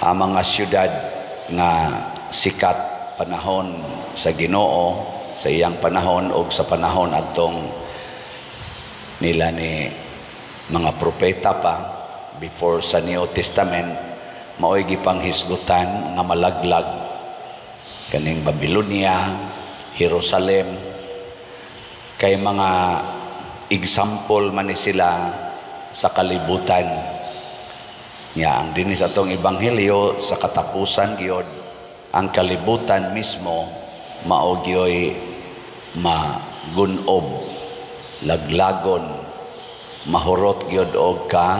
Ang mga syudad nga sikat panahon sa Ginoo, sa iyang panahon o sa panahon adtong nila ni mga propeta pa before sa New Testament, mao'y gipanghisgutan nga malaglag kaning Babylonia, Jerusalem, kay mga example man ni sila sa kalibutan. Nya ang dinhi sa atong ebanghelyo, sa katapusan gyud ang kalibutan mismo mao gyoy magunob, laglagon, mahurot gyud og ka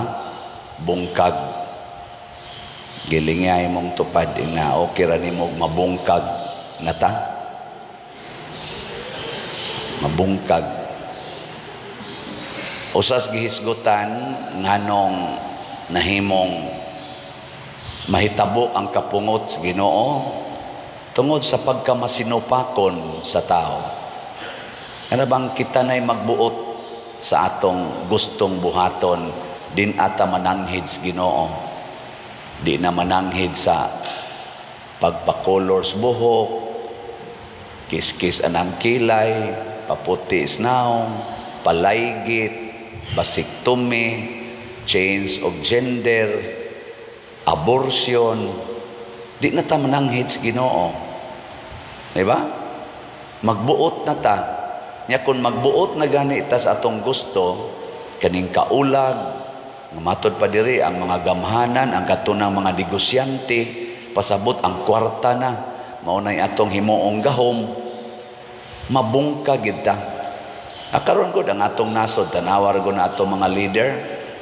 bungkag. Gilingay mong tupad nga okay ra nimo mabungkag na ta. Mabungkag. Usas gihisgutan nganong nahimong mahitabo ang kapungot sa Ginoo tungod sa pagkamasinupakon sa tao. Kana bang kita na'y magbuot sa atong gustong buhaton, din ata mananghid sa Ginoo. Di na mananghid sa pagpakolor sa buhok, kiskis anang kilay, paputi sa nawong, palaygit, vasectomy, change of gender, abortion. Di na ta mananghid sa Ginoo. Di ba? Magbuot na ta. Nya kung magbuot na gani ta sa atong gusto, kaning kaulag, matod pa diri ang mga gamhanan, ang katunang mga negosyante, pasabot ang kwarta na, mao nay atong himuong gahom, mabungka gid ta. Karon gud ang atong nasod, tanawar gud na atong mga leader,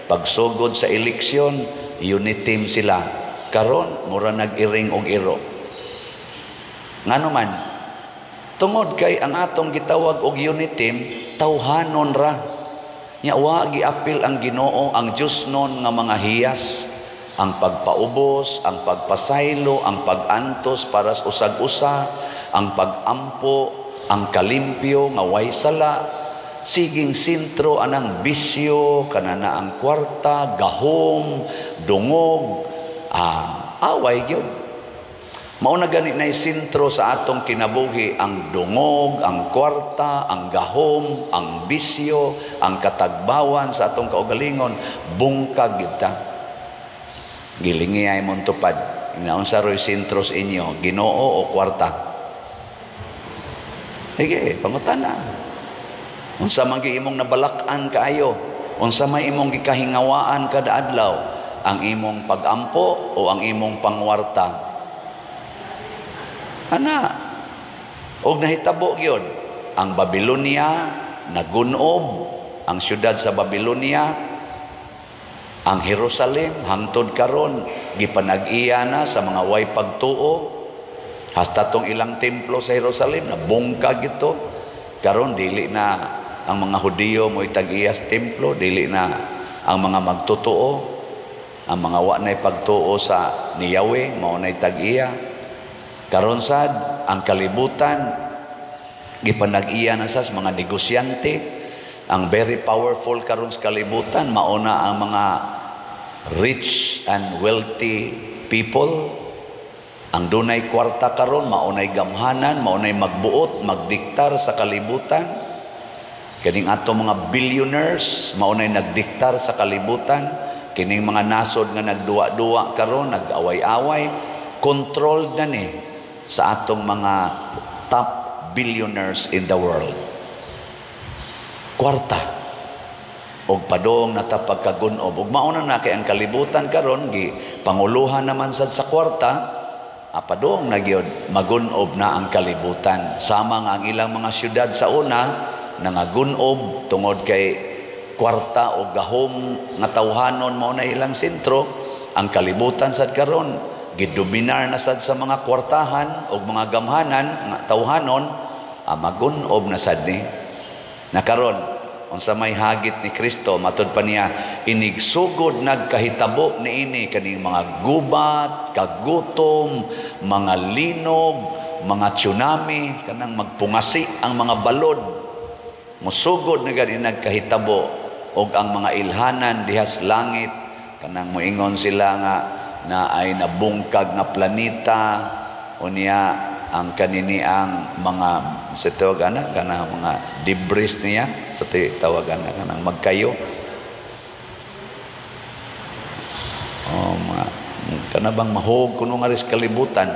pagsugod sa eleksyon, unity team sila. Karon mura nag-iring og iro. Ngano man? Tungod kay ang atong gitawag og unity team, tawhanon ra. Nya wa giapil ang Ginoo, ang Diyosnon nga mga hiyas, ang pagpaubos, ang pagpasaylo, ang pagantos para sa usag-usa, ang pagampo, ang kalimpyo nga way sala, siging sentro anang bisyo, kanana ang kwarta, gahom, dungog, away gyud. Mao na gani nay sentro sa atong kinabuhi ang dungog, ang kwarta, ang gahom, ang bisyo, ang katagbawan sa atong kaugalingon, bungkag gyud ta. Gilingi ay mong tupad. Naunsa ro'y sentro sa inyo, Ginoo o kwarta? Sige, pangutana. Unsa man gi imong nabalak-an kaayo? Unsa may imong gikahingawaan kada adlaw? Ang imong pagampo o ang imong pangwarta? Ana, og nahitabo gyud ang Babylonia, nagunob ang syudad sa Babylonia, ang Jerusalem hangtod karon gipanag-iya na sa mga way pagtuo. Hasta tong ilang templo sa Jerusalem nabungkag ito. Karon dili na ang mga Hudiyo mo'y tag-iya sa templo, dili na ang mga magtotoo, ang mga wa na'y pagtuo sa ni Yahweh mao na'y tag-iya. Karon sad ang kalibutan gipanag-iya na sa mga negosyante. Ang very powerful karon sa kalibutan mao na ang mga rich and wealthy people. Ang dunay kwarta karon mao nay gamhanan, mao nay magbuot, magdiktar sa kalibutan. Kining ato mga billionaires mao nay nagdiktar sa kalibutan. Kining mga nasod nga nagduwa-duwa karon, nag-away-away, controlled na ni sa atong mga top billionaires in the world. Kwarta. Og padong na ta pagkagunob. Og mauna na kay ang kalibutan karon gi panguluhan naman sad sa kwarta, padong na gyud magunob na ang kalibutan. Sama nga ang ilang mga syudad sa una nangagunob tungod kay kwarta o gahom nga tawhanon mao na ilang sentro. Ang kalibutan sad karon gidominar na sad sa mga kwartahan o mga gamhanan nga tawhanon, magunob na sad ni. Nakaron unsa may hagit ni Kristo, matud pa niya inigsugod nagkahitabo niini kaning mga gubat, kagutom, mga linog, mga tsunami, kanang magpungasi ang mga balod. Musugod na gani nagkahitabo og ang mga ilhanan dihas langit, kanang moingon sila nga na ay nabungkag nga planeta. Unya ang kanini, ang mga sa tawag ana, kana mga debris niya, sa tawag ana, kanang magkayo, oh, mga kana bang mahog kuno nga ris kalibutan.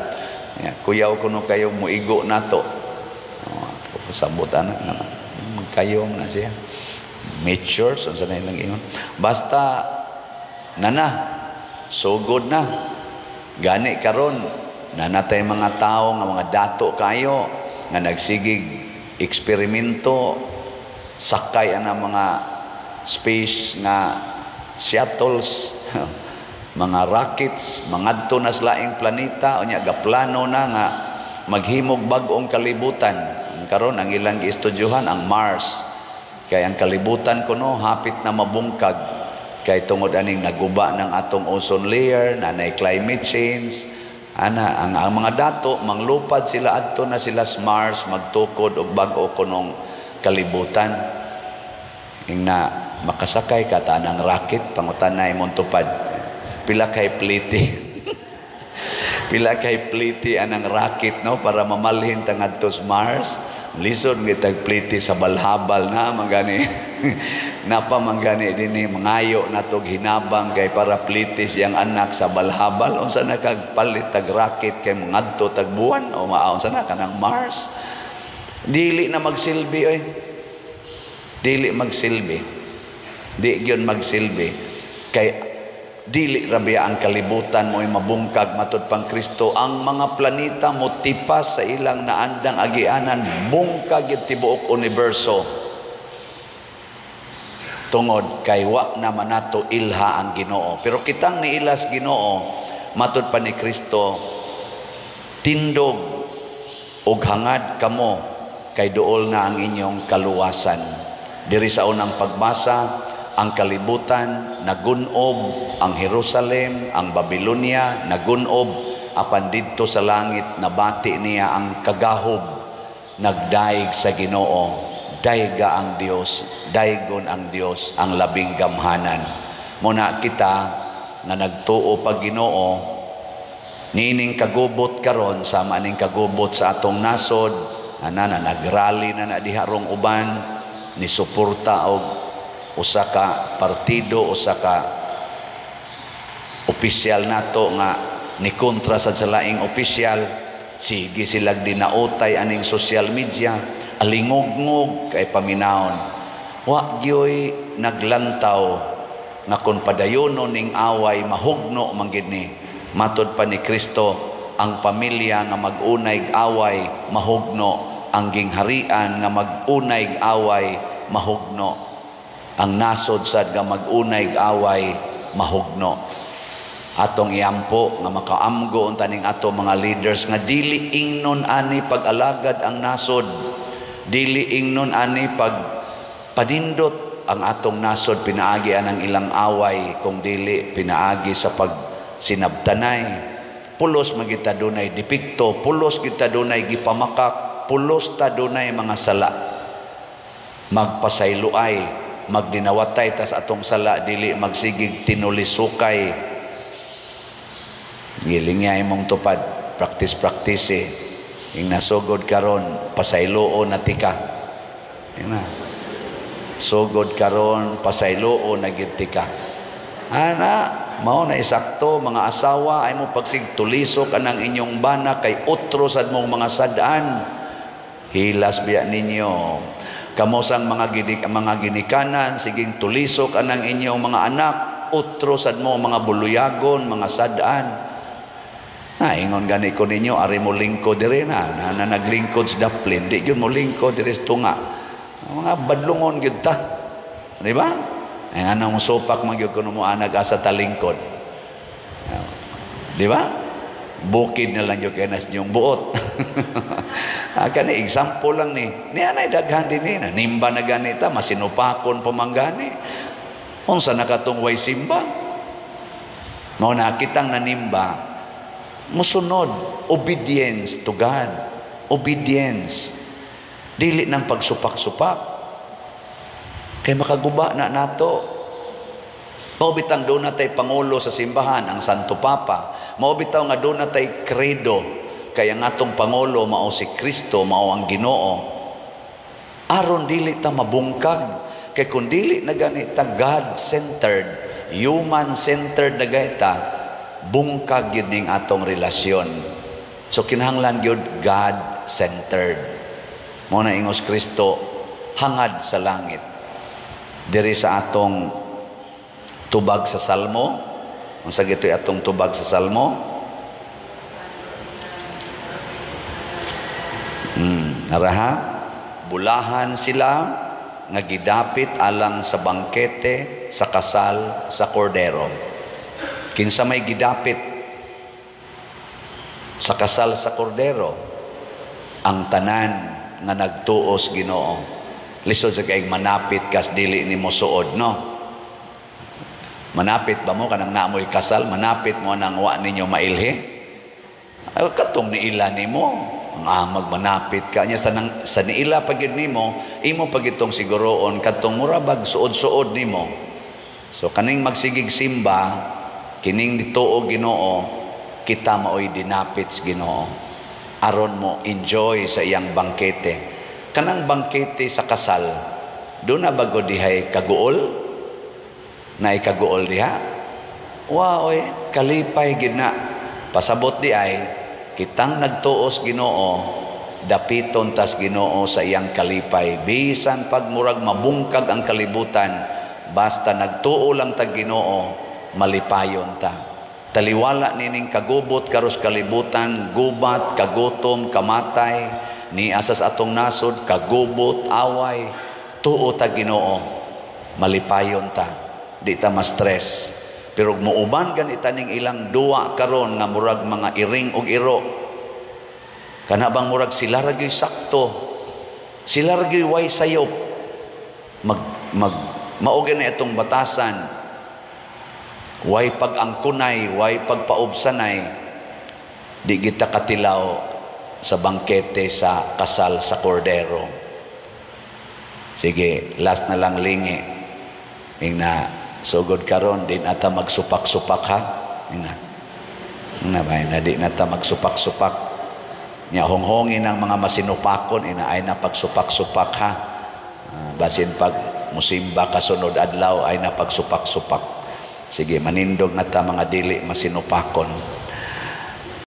Ya, kuyaw kuno kayo muigo nato. Oh, sabot ana kana magkayo na siya, meteors, unsa na ilang ingon. Basta nana sugod na gani karon, nanatay mga tao nga mga dato kayo nga nagsigig eksperimento, sakay ang mga space nga shuttles, mga rockets, mangadto na sa laing planeta. Unya gaplano na nga maghimog bag-ong kalibutan. Karon ang ilang giestudyohan ang Mars, kay ang kalibutan kuno hapit na mabungkag kay tungod aning naguba ng atong ozone layer, nanay climate change ana. Ang mga dato manglupad sila, adto na sila sa Mars, magtukod og bag-o kunong kalibutan. Ingna makasakay ka tanang rocket, pangutan-a imong tupad, pila kay pliti, pila kay pliti anang rocket, no, para mamalhin ta ngadto sa Mars? Lisod gitag pliti sa balhabal na magani napa manggani dinhi, mangayo natog hinabang kay para pliti siyang anak sa balhabal. Unsa na kag palit tag rocket kay mangadto tag buwan o maunsa na kanang Mars? Dili na magsilbi oy, dili magsilbi, di gyud magsilbi, kay dili ra biya ang kalibutan mo'y mabungkag. Matud pang Kristo, ang mga planeta motipas sa ilang naandang agianan, bungkag gyud tibuok universo tungod kay wa naman nato ilha ang Ginoo. Pero kitang niilas Ginoo, matud pa ni Kristo, tindog ug hangad kamo kay duol na ang inyong kaluwasan. Diri sa unang pagbasa, ang kalibutan nagunob, ang Jerusalem, ang Babylonia nagunob, apan didto sa langit nabati niya ang kagahob, nagdaig sa Ginoo. Dayga ang Dios, daygon ang Dios, ang labing gamhanan. Muna kita nga nagtuo pag Ginoo, niining kagubot karon, sama ning kagubot sa atong nasod, ana na nagrally na na diha rong uban ni suporta og usa ka partido, usa ka opisyal nato nga ni kontra sa laing opisyal. Sige silag dinautay aning social media, alingugngog kay paminawon. Wa gyoy naglantaw nga kon padayonon ning away, mahugno man gid ni. Matod pa ni Kristo, ang pamilya nga mag-unay away, mahugno. Ang gingharian nga mag-unay away, mahugno. Ang nasod sad nga mag-unay away, mahugno. Atong iampo nga makaamgo unta ning ato mga leaders nga dili ingnon ani pag-alagad ang nasod, dili ingnon ani pag panindot ang atong nasod pinaagi ang ilang away, kung dili pinaagi sa pagsinabtanay. Pulos magita dunay depekto, pulos kita dunay gipamakak, pulos ta dunay mga sala. Magpasayloay, magdinawatay tas atong sala, dili magsigig tinulisukay. Gilingya imong tupad, practice practice eh. Ing nasugod karon, pasayloo na tika. Ing na. Sugod karon, pasayloo na gid tika. Ana, mao na isakto mga asawa ay mo pagsig tulisok anang inyong bana kay otro sad mong mga sad-an. Hilas biya ninyo. Kamosang mga ginik, mga ginikanan, siging tulisok anang inyong mga anak, otro sad mo mga buluyagon, mga sad-an. Na ingon gani ko ninyo, ari mo lingkod diri na, na, na naglingkod sa daplin, di gyud mo lingkod diri sa tunga. Mga badlungon gyud ta. Di ba? Ay anong supak man gyud kuno mo anag asa talingkod. Di ba? Bukid na lang gyud kay nas inyong buot. Ah, kani example lang ni. Ni anay daghan din ni, nimba na ganita, masinupakon pa man gani. Unsa na katong way simba? Mao na kitang nanimba, musunod, obedience to God. Obedience. Dili ng pagsupak-supak. Kay makaguba na nato. Mao bitang duna tay pangulo sa simbahan, ang Santo Papa. Mao bitaw nga duna tay credo, kay ang atong pangulo mao si Kristo, mao ang Ginoo. Aron dili ta mabungkag, kay kung dili na gani ta God-centered, human-centered na gani ta, bungkag gyud ning atong relasyon. So kinahanglan gyud God-centered. Mao na ingos Kristo, hangad sa langit. Diri sa atong tubag sa Salmo, unsa gito'y atong tubag sa Salmo? Naraha, bulahan sila nga gidapit alang sa bangkete sa kasal sa kordero. Kinsa may gidapit sa kasal sa kordero? Ang tanan nga nagtuos Ginoo. Lisod sa kay manapit kas dili nimo suod, no? Manapit ba mo kanang naamoy kasal? Manapit mo nang wa ninyo mailhi? Ay, katong niila nimo, ang amag manapit ka niya sa, nang, sa niila pagid nimo, imo pagitong siguroon katong mura bag suod-suod nimo. So kaning magsigig simba, kining nituo Ginoo, kita maoy dinapit sa Ginoo. Aron mo enjoy sa iyang bangkete. Kanang bangkete sa kasal, do na bago dihay kaguol? Na ikaguol diha? Wow, oy, kalipay gid na. Pasabot di ay kitang nagtuos Ginoo, dapiton tas Ginoo sa iyang kalipay. Bisan pag murag mabungkag ang kalibutan, basta nagtuo lang tag Ginoo, malipayon ta. Taliwala nining kagubot karos kalibutan, gubat, kagutom, kamatay, ni asas atong nasod, kagubot, away, tuo ta Ginoo, malipayon ta. Di ta ma-stress. Pero muuban ganita ning ilang duwa karon nga murag mga iring og iro. Kana bang murag sila ra gyud sakto. Sila ra gyud way sayop. Mag mag mao gani itong batasan. Way pag-angkunay, way pagpaubsanay, di kita katilaw sa bangkete sa kasal sa kordero. Sige, last na lang lingi. Ingna, sugod karon din ata magsupak-supak ha. Ingna. Ingna ba na di nata magsupak-supak. Nya honghongin ang mga masinupakon ina ay na pagsupak-supak ha. Basin pag musimba kasunod adlaw ay na pagsupak-supak. Sige, manindog na ta mga dili masinupakon.